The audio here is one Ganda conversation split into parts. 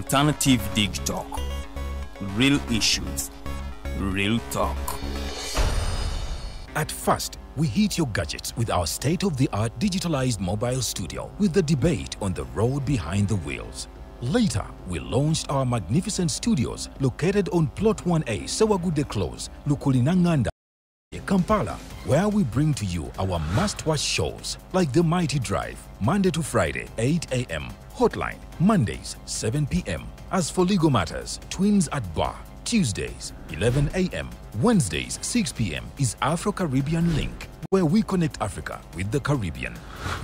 Alternative Digitalk. Real issues, real talk. At first, we hit your gadgets with our state-of-the-art digitalized mobile studio with the debate on the road behind the wheels. Later, we launched our magnificent studios located on Plot 1A, Sewagude Close, Lukulinanganda, Kampala, where we bring to you our must-watch shows like The Mighty Drive, Monday to Friday, 8 a.m., Hotline, Mondays, 7 p.m. As for legal matters, Twins at Bar, Tuesdays, 11 a.m., Wednesdays, 6 p.m. is Afro-Caribbean Link, where we connect Africa with the Caribbean.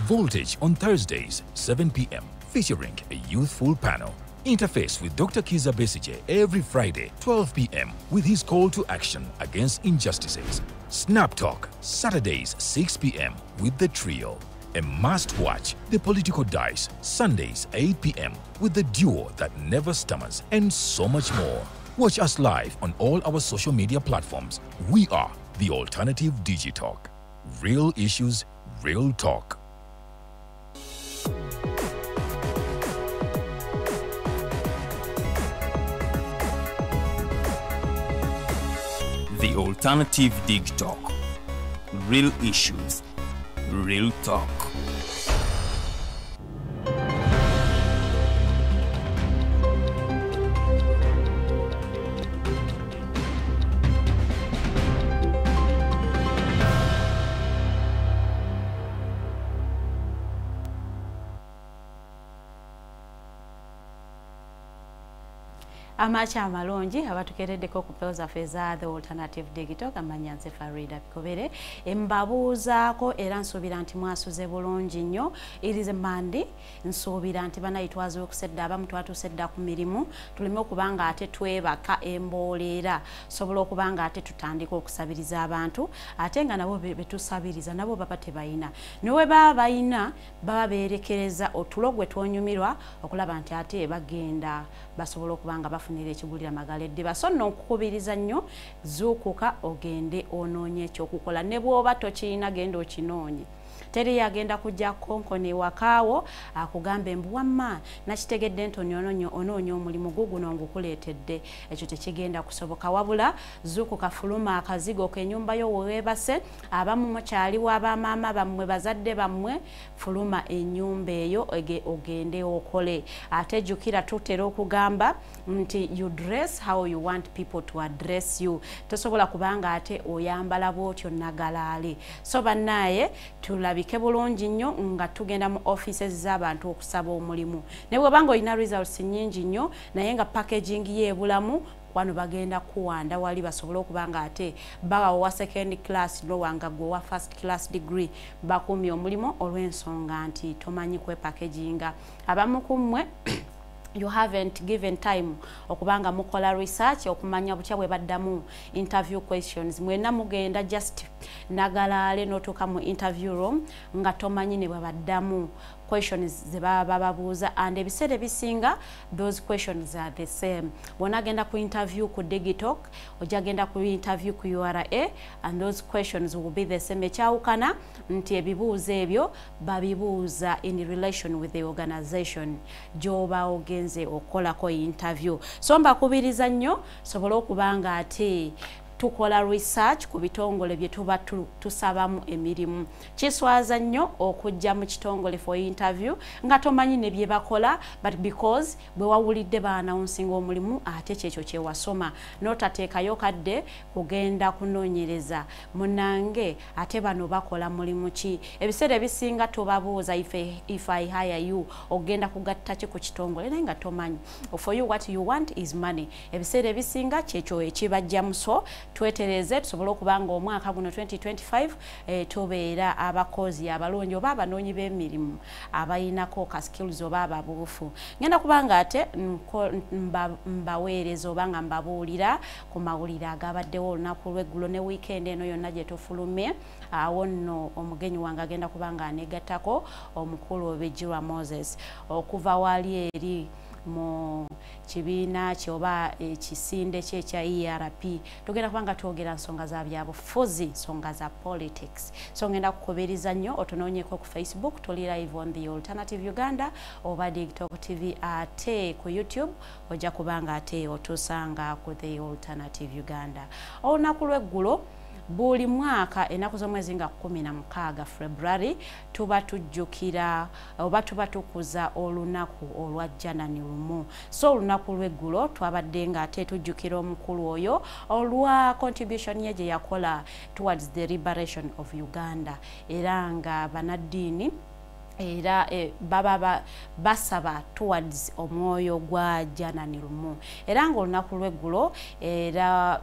Voltage on Thursdays, 7 p.m., featuring a youthful panel. Interface with Dr. Kiza Besigye every Friday, 12 p.m. with his call to action against injustices. Snap Talk, Saturdays, 6 p.m. with the trio. A must-watch, The Political Dice, Sundays, 8 p.m. with the duo that never stammers, and so much more. Watch us live on all our social media platforms. We are The Alternative Digitalk. Real issues, real talk. The Alternative Digitalk. Real issues, real talk. Amacha amalungi abatukereddeko ku mpewo zaffe eza The Alternative Digital, amanya nze Farida Bikobere. Mbabuuzaako era nsuubira nti mwasuze bulungi nnyo. It is a Monday, nsuubira nti banayi twaze okusedda, abamu twatuuse dda ku mirimu, tuleme okuba nga ate twebaka emboolera, sobola okuba nga ate tutandika okusabiriza abantu, ate nga nabo betusabiriza nabo baba tebayina. Ne bwe baba bayina baba beerekereza otulo gwe twonyumirwa okulaba nti ate bagenda basobola okuba nga bafunira ekigulira magala eddiba. So nno nkukubiriza nnyo, zuukuka ogende onoonye ekyokukola, ne bw'oba tokirina genda okinoonye. Teri agenda kujja konkona ewakaawo akugambe mbu wamma nakitegedde nti onoonya omulimu guguno ngukuleetedde. Ekyo tekigenda kusoboka. Wabula zuukuka, fuluma akazigo k'ennyumba yo weweebase, abamu mukyaliwo abamaama bammwe bazadde bammwe, fuluma ennyumba eyo ogende okole. Ate jjukira tutera okugamba nti you dress how you want people to address you. Tosobola kubanga ate oyambala bw'otyo nagalaale. So bannaaye tulabike bulungi nnyo nga tugenda mu offices z'abantu okusaba omulimu. Ne bw'obanga olina results nnyingi nnyo naye nga packaging yeebulamu, wano bagenda kuwanda wali basobole okuba nga ate bawa wa second class lowanga gwe wa first class degree bakumye omulimu olw'ensonga nti tomanyi kwepackaginga. Abamu ku mmwe you haven't given time okubanga mukola research okumanya butya bwe baddamu interview questions. Mwenna mugenda just nagalaale n'otuuka mu interview room nga tomanyi ne bwe baddamu questions ze baba babuuza, and ebiseera ebisinga those questions are the same. Bw'onaagenda ku interview ku Digitalk, ojja genda ku interview ku URA, and those questions will be the same. Ekyawukana nti ebibuuzo ebyo babibuuza in relation with the organization gy'oba ogenze okukolako interview. So mbakubiriza nnyo sobole okuba nga ate tukola research ku bitongole bye tuba tusabamu emirimu. Kiswaza nnyo okujja mu kitongole for interview nga tomanyi ne bye bakola, but because bwe wawulidde baanawunsinga omulimu ate kyekyo kye wasoma, n'otateekayo kadde kugenda kunoonyereza munnange ate bano bakola mulimu ki. Ebiseera ebisinga tubabuuza if I hire you ogenda kugatta ki ku kitongole, naye nga tomanyi. For you what you want is money. Ebiseera ebisinga kyekyo ekibajjamu. So twetereze tusobole okuba nga omwaka guno 2025 tubeera abakozi abalungi oba abanoonyi b'emirimu abayinako ka skills oba ababuufu. Ngenda kubanga ate mbaweereza oba nga mbabuulira ku mawulire agabaddewo olunaku lw'eggulo ne weekend eno yonna gye tufulumye. Awo nno omugenyi wange agenda kuba nga aneegattako omukulu Obejirwa Moses okuva wali eri mu kibiina kye oba ekisinde kye ekya ERP. Tugenda kubanga twogera nsonga za byabufuzi, nsonga za politics. So ngenda kukubiriza nnyo otunoonyeko ku Facebook, tuli live on The Alternative Uganda oba Digtalk TV, ate ku YouTube ojja kubanga ate otusanga ku The Alternative Uganda. Olunaku lw'eggulo buli mwaka ennaku z'omwezi nga 16 February tuba tujjukira oba tuba tukuza olunaku olwa Janani Lumu. So olunaku lw'eggulo twabadde nga ate tujjukira omukulu oyo olwa contribution ye gye yakola towards the liberation of Uganda, era nga bannaddiini era baba basaba towards omwoyo gwa Janani Lumu. Era ng'olunaku lw'eggulo era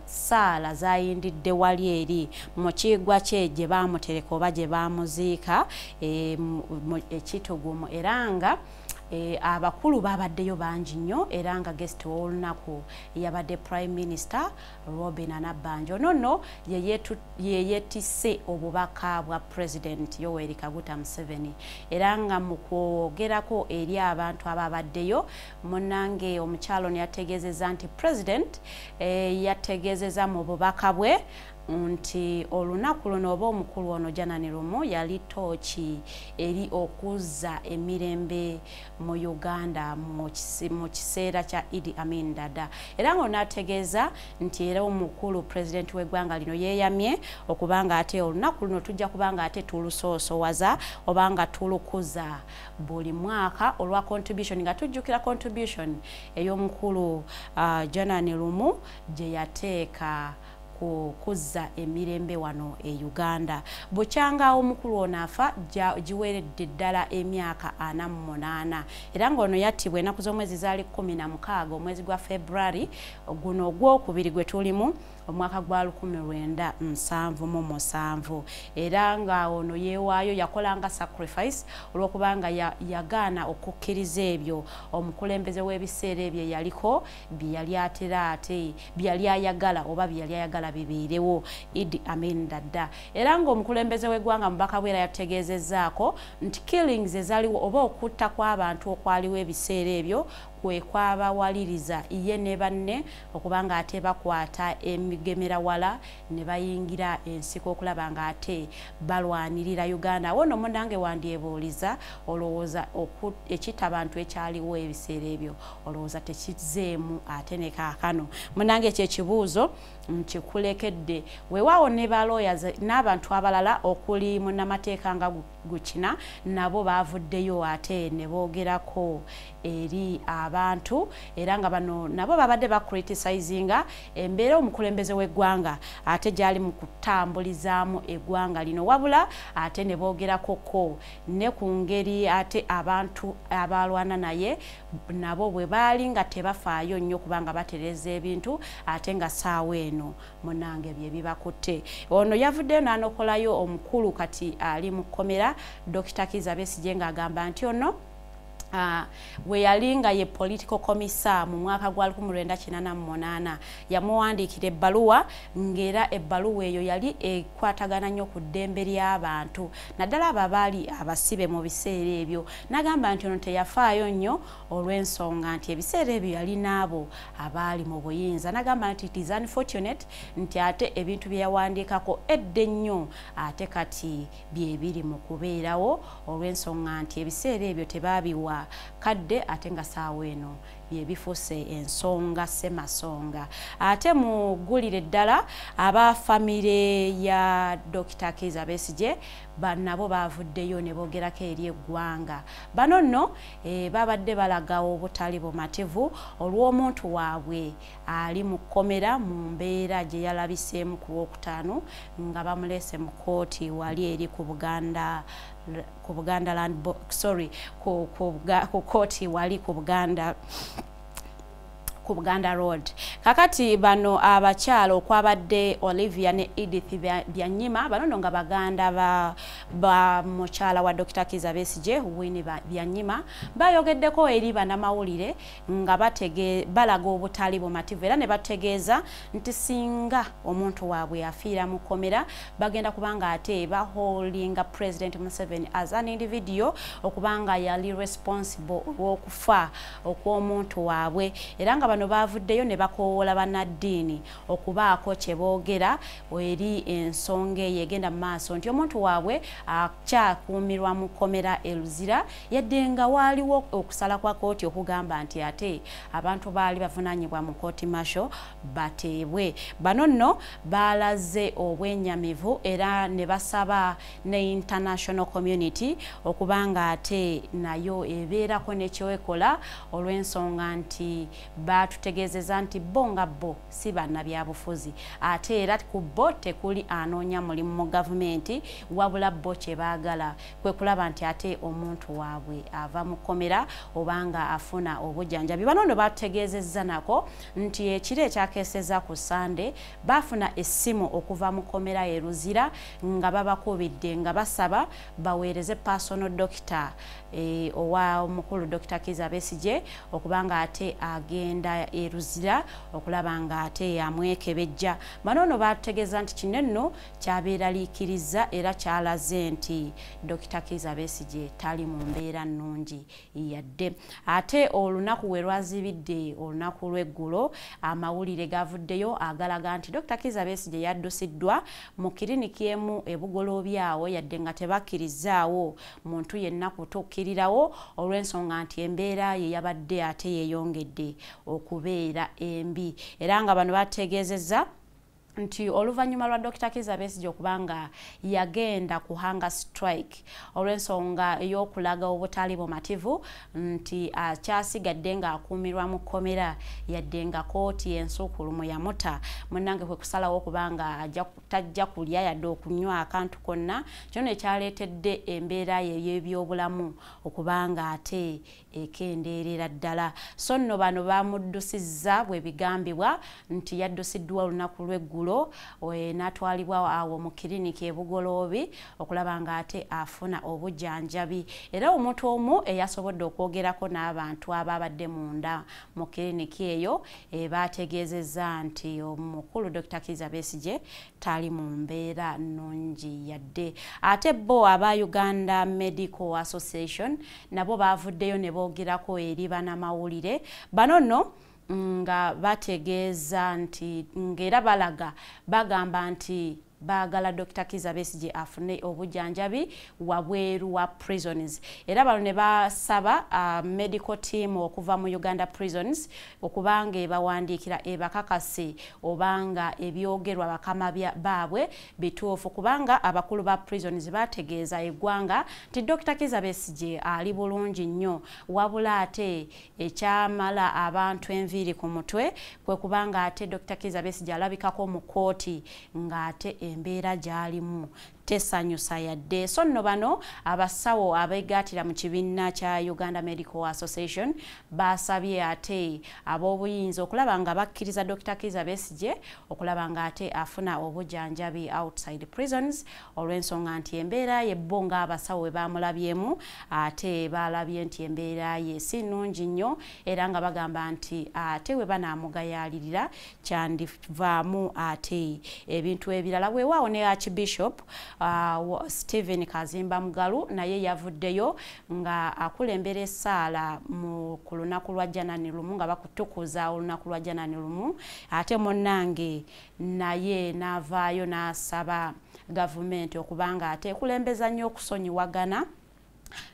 saala zayindidde wali eri mu kiggwa kye gye baamutereka oba gye baamuziika ekitugumu, era nga abakulu babaddeyo bangi nnyo, era nga guest w'olunaku yabadde Prime Minister Robin Nabbanja. Ono nno ye yeetisse obubaka bwa President Yoweri Kaguta Museveni, era nga mu kwogerako eri abantu ababaddeyo munnange omukyalo ono yategeezezza nti President yategeezezza mu bubaka bwe nti olunaku luno oba omukulu ono Janani Lumu yali tooki eri okuzza emirembe mu Uganda mu kiseera kya Idi Amin Dada. Era ng'onaategeeza nti era omukulu President w'eggwanga lino yeeyamye okubanga ate olunaku luno tujja kubanga ate tulusoosowaza oba nga tulukuza buli mwaka olwa contribution, nga tujjukira contribution ey'omukulu Janani Lumu gye yateeka kuzza emirembe wano e Uganda. Bukyanga omukulu ono afa giweredde ddala emyaka 48, era ng'ono yattibwa ennaku z'omwezi zaali 16 omwezi gwa February guno ogwokubiri gwe tulimu omwaka gwa 1977. Era nga ono yeewaayo yakolanga sacrifice olw'okubanga yagaana okukkiriza ebyo omukulembeze w'ebiseera ebyo yaliko bye yali atera ate bye yali ayagala oba bye yali ayagala bibeerewo Idi Amin Dada. Era ng'omukulembeze w'eggwanga mubaka bwe era yategeezezzaako nti killings ezaaliwo oba okutta kw'abantu okwaliwo ebiseera ebyo kwe kwabawaliriza ye ne banne okubanga ate bakwata emigemera wala ne bayingira ensiko okulaba nga ate balwanirira Uganda. Awo nno munnange wandyebuuliza olowooza ekitta abantu ekyaliwo ebiseera ebyo olowooza tekizzeemu ate ne kaakano? Munnange ekyo ekibuuzo nkikulekedde. Weewaawo ne ba lawyers n'abantu abalala okuli munnamateeka nga Gukina nabo baavuddeyo ate ne boogerako eri abantu, era nga bano nabo babadde bacriticinga embeera omukulembeze w'eggwanga ate gyali mu kutambulizaamu eggwanga lino, wabula ate ne boogerako ko ne ku ngeri ate abantu abalwana naye nabo bwe baali nga tebafaayo nnyo kubanga batereza ebintu ate nga ssaawa eno munnange bye bibakutte. Ono yavuddeyo n'anokolayo omukulu kati ali mu kkomera Dr. Kizza Besigye ng'agamba nti ono we yali nga ye political commissar mu mwaka gwa 1988 yamuwandiikira ebbaluwa, ng'era ebbaluwa eyo yali ekwatagana nnyo ku ddembe ly'abantu naddala abo abaali abasibe mu biseera ebyo. N'agamba nti ono teyafaayo nnyo olw'ensonga nti ebiseera ebyo yali n'abo abaali mu buyinza. N'agamba nti it is unfortunate nti ate ebintu bye yawandiikako edda ennyo ate kati bye biri mu kubeerawo olw'ensonga nti ebiseera ebyo tebaabiwa kadde ate nga saawa eno bye bifuuse ensonga ssemasonga. Ate mu ggulire ddala aba famire ya Dr. Kizza Besigye nabo baavuddeyo ne boogerako eri eggwanga. Bano nno babadde balaga obutali bumativu olw'omuntu waabwe ali mu kkomera mu mbeera gye yalabiseemu ku Lwokutaano nga bamuleese mu kkooti wali eri ku Buganda Land sorry ku kooti wali ku Buganda ku Buganda Road. Kakati bano abakyala okwabadde Olivia ne Edith Byanyima, bano nno nga baganda ba mukyala wa Dr. Kizza Besigye, Winnie Byanyima, bayogeddeko eri bannamawulire nga balaga obutali bumativu era ne bategeeza nti singa omuntu waabwe afiira mu kkomera bagenda kubanga ate baholdinga President Museveni as an individual okubanga yali responsible olw'okufa okw'omuntu waabwe. Era nga bano bavuddeyo ne bakowoola bannaddiini okubaako kye boogera eri ensonga eyo egenda mu maaso nti omuntu waabwe akyakuumirwa mu kkomera e Luzira, yadde nga waaliwo okusala kwa kkooti okugamba nti ate abantu baali bavunaanyibwa mu kkooti masho bateebwe. Bano nno balaze obwenyamivu era ne basaba ne international community okubanga ate nayo ebeerako nekyekola olw'ensonga nti batutegeezeza nti bo nga bo si bannabyabufuzi, ate era ku bo tekuli anoonya mulimu mu gavumenti, wabula bo kye baagala kwe kulaba nti ate omuntu waabwe ava mu kkomera obanga afuna obujjanjabi. Bano nno batutegeezezza nako nti ekiro ekyakeeseza ku Sande baafuna essimu okuva mu kkomera e Luzira nga babakubidde nga basaba baweereze personal doctor owa omukulu Dr. Kizza Besigye okubanga ate agenda e Luzira okulaba nga ate amwekebejja. Bano nno batutegeeza nti kino nno kyabeeraliikiriza era kyalaze nti Dr. Kizza Besigye tali mu mbeera nnungi yadde. Ate olunaku we lwazibidde olunaku lw'eggulo amawulire gavuddeyo agalaga nti Dr. Kizza Besigye yaddusiddwa mu kiriniki emu e Bugoloobi awo, yadde nga tebakkirizaawo muntu yenna kutuukirirawo olw'ensonga nti embeera ye yabadde ate yeeyongedde okubeera embi. Era nga bano bategeezezza nti oluvannyuma lwa Dr. Kizza Besigye okubanga yagenda ku hunger strike olw'ensonga ey'okulaga obutali bumativu nti akyasigadde ng'akuumirwa mu kkomera yadde nga kkooti ensuukulumu yamuta, munnange kwe kusalawo okubanga tajja kulya yadde okunywa akantu konna, kino ekyaleetedde embeera ye ey'ebyobulamu okubanga ate ekendeerera ddala. So nno bano bamuddusizza bwe bigambibwa nti yaddusiddwa olunaku lw'eggulo n'atwalibwa awo mu kiriniki e Bugoloobi okulaba nga ate afuna obujjanjabi. Era omuntu omu eyasobodde okwogerako n'abantu ababadde munda mu kiriniki eyo bategeezezza nti omukulu Dr. Kizza Besigye tali mu mbeera nnungi yadde. Ate bo aba Uganda Medical Association nabo bavuddeyo ne boogerako eri bannamawulire. Bano nno nga bategeeza nti ng'era balaga bagamba nti baagala Dr. Kizza Besigye afune obujjanjabi wabweru wa prisons. Era bano ne basaba medical team okuva mu Uganda Prisons okubanga ebawandiikira ebakakase obanga ebyogerwa bakama baabwe bituufu, kubanga abakulu ba prisons bategeeza eggwanga nti Dr. Kizza Besigye ali bulungi nnyo, wabula ate ekyamala abantu enviiri ku mutwe kwe kubanga ate Dr. Kizza Besigye alabikako mu kkooti ng'ate embeera gy'alimu tesanyusa yadde. So nno bano abasawo abeegattira mu kibiina kya Uganda Medical Association basabye ate ab'obuyinza okulaba nga bakkiriza Dr. Kizza Besigye okulaba nga ate afuna obujjanjabi outside prisons olw'ensonga nti embeera ye bo ng'abasawo we bamulabyemu ate balabye nti embeera ye si nnungi nnyo, era nga bagamba nti ate we banaamugayaalirira kyandivaamu ate ebintu ebirala. Weewaawo ne Archbishop Stephen Kazimba Mugalu naye yavuddeyo nga akulembera essaala ku lunaku lwa Janani Lumu nga bakutukuza olunaku lwa Janani Lumu, ate munnange naye n'avaayo n'asaba gavumenti okubanga ate ekulembeza nnyo okusonyiwagana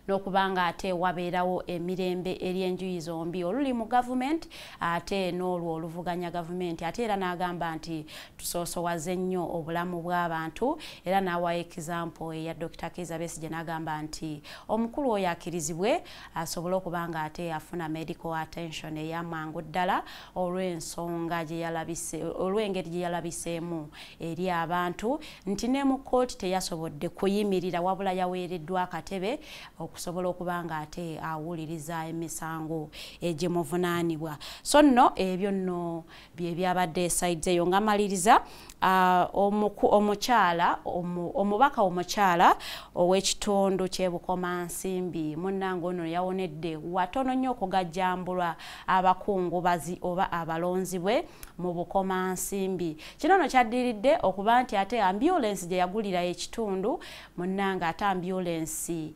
n'okubanga ate wabeerawo emirembe eri enjuyi zombi, oluli mu gavumenti ate n'olwo oluvuganya gavumenti. Ate era n'agamba nti tusoosowaze nnyo obulamu bw'abantu, era n'awa example eya Dr. Kizza Besigye n'agamba nti omukulu oyo akkirizibwe asobole okubanga ate afuna medical attention ey'amangu ddala olw'ensonga gye yalabise, olw'engeri gye yalabiseemu eri abantu, nti ne mu kkooti teyasobodde kuyimirira wabula yaweereddwa akatebe okusobola okuba nga ate awuliriza emisango egimuvunaanibwa. So nno ebyo nno bye byabadde sides eyo. Nga maliriza, omukyala omubaka omukyala ow'ekitundu ky'e Bukomansimbi, munnange ono yawonedde watono nnyo okugajjambulwa abakungubazi oba abalonzi bwe mu Bukomansimbi. Kino nno kyaddiridde okuba nti ate ambulensi gye yagulira ekitundu, munnange ate ambulensi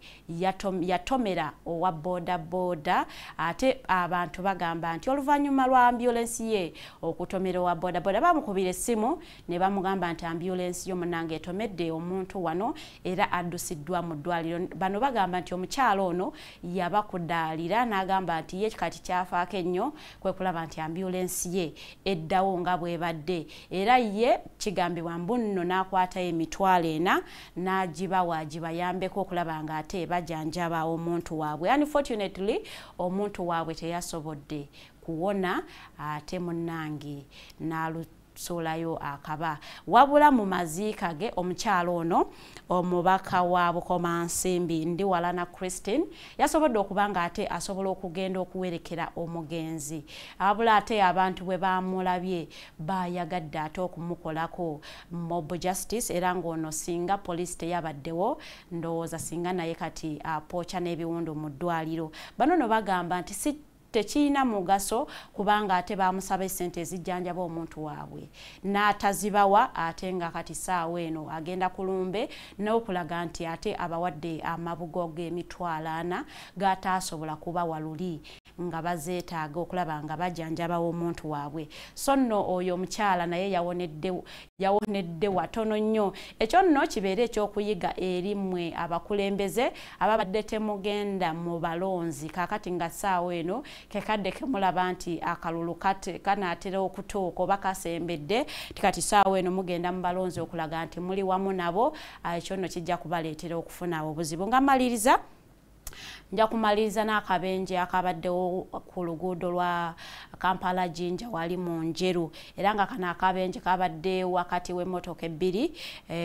yatomera owa boda boda. Ate abantu bagamba nti oluvannyuma lwa ambulensi ye okutomera owa boda boda, bamukubira essimu ne bamugamba nti ambulensi yo munnange etomedde omuntu wano era addusiddwa mu ddwaliro. Bano bagamba nti omukyala ono yabakudaalira n'agamba nti ye kati kyafaako ennyo kwe kulaba nti ambulensi ye eddawo nga bw'ebadde, era ye kigambibwa mbu nno n'akwatayo 400,000 n'agibawa gibayambeko okulaba nga ate bajanjaba omuntu waabwe. Unfortunately, omuntu waabwe teyasobodde kuwona, ate munnange n'alusuulayo akaba. Wabula mu maziika ge, omukyala ono omubaka wa Bukomansimbi, Ndiwalana Christine, yasobodde okuba nga ate asobola okugenda okuwerekera omugenzi. Wabula ate abantu bwe bamulabye bayagadde ate okumukolako mob justice, era ng'ono singa poliisi teyabaddewo, ndowooza singa naye kati apooca n'ebiwundu mu ddwaliro. Bano no bagamba nti si tekirina mugaso kubanga ate bamusaba essente ezijjanjaba omuntu waabwe n'atazibawa, ate nga kati saawa eno agenda kulumbe n'okulaga nti ate abawadde amabugo g'400,000 g'ataasobola kubawa luli nga bazeetaaga okulaba nga bajjanjabawo omuntu waabwe. So nno oyo omukyala naye yawonedde watono nnyo. Ekyo nno kibeere ekyokuyiga eri mmwe abakulembeze ababadde temugenda mu balonzi. Kaakati nga ssaawa eno kekadde kemulaba nti akalulu kanaatera okutuuka oba kasembedde, tikati ssaawa eno mugenda mu balonzi okulaga nti muli wamu nabo, ekyo nno kijja kubaleetera okufuna obuzibu. Nga maliriza, nja kumaliriza n'akabenje akabaddewo ku luguudo lwa Kampala Jinja wali mu Njeru, era nga kano akabenje kabadde wakati w'emmotoka ebbiri,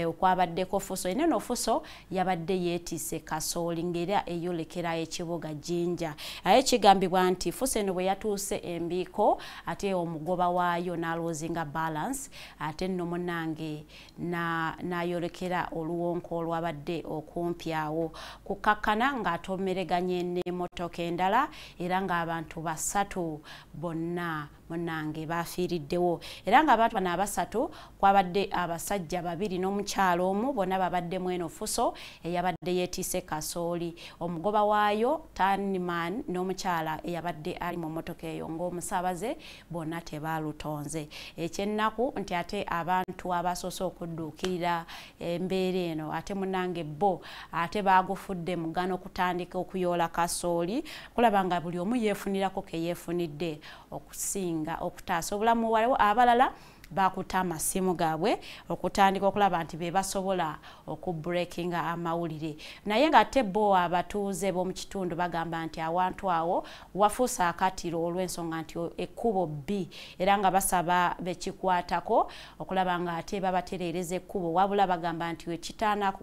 okwabaddeko Fuso eneno. Fuso yabadde yeetisse kasooli ng'era eyolekera ekibuga Jinja, aye kigambibwa nti Fuso eno bwe yatuuse embiiko, ate omugoba waayo n'alosinga balance, ate nno munnange n'ayolekera oluwonko olwabadde okumpi awo, kukakkana ng'atomereganye n'emmotoka endala, era ng'abantu basatu bonna munnange bafiiriddewo. Era ng'abantu bano abasatu kwabadde abasajja babiri n'omukyala omu, bonna babadde mu eno Fuso eyabadde yeetisse kasooli, omugoba waayo Tanman n'omukyala eyabadde ali mu mmotoka eyo ng'omusaabaze, bonna tebaalutonze. Ekyennaku nti ate abantu abasoose okudduukirira embeera eno, ate munnange bo ate baagufudde mugano okutandika okuyoola kasooli kulaba nga buli omu yeefunirako ke yeefunidde okusinga okutaasa obulamu. Waliwo abalala bakutte amasimu gaabwe okutandika okulaba nti be basobola okubreakinga amawulire, naye ng'ate bo abatuuze b'omu kitundu bagamba nti awantu awo wafuuse akatiro olw'ensonga nti ekkubo bbi, era nga basaba bekikwatako okulaba nga ate babatereereza ekkubo. Wabula bagamba nti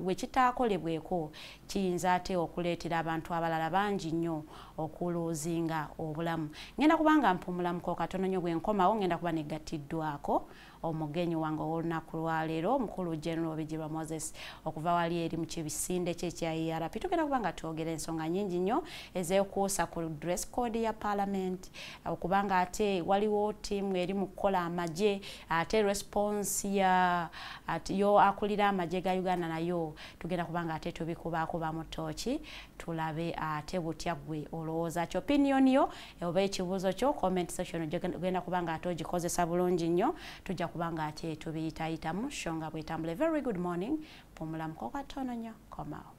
wekitaakolebweko kiyinza ate okuleetera abantu abalala bangi nnyo okulosinga obulamu. Ngenda kubanga mpumulamuko katono nnyo, bwe nkomawo ngenda kuba negattiddwako omugenyi wange ow'olunaku lwaleero, omukulu General Bigirwa Moses, okuva wali eri mu kibisinde kye ekya ERP. Tugenda kuba nga twogera ensonga nnyingi nnyo ez'ekuusa ku dress code ya parliament, okubanga ate waliwo ttiimu eri mu kukola amagye, ate response ya yo akulira amagye ga Uganda nayo tugenda kuba nga ate tubikubaako bamutooki, tulabe ate butya gwe olowooza ki, opinion yo oba ekibuuzo kyo. Comment section ogenda kuba nga ate ogikozesa bulungi nnyo, tujja kuba nga ate tubiyitayitamu shonga bwetambula. Very good morning, pumulamuko katono nnyo, komawo.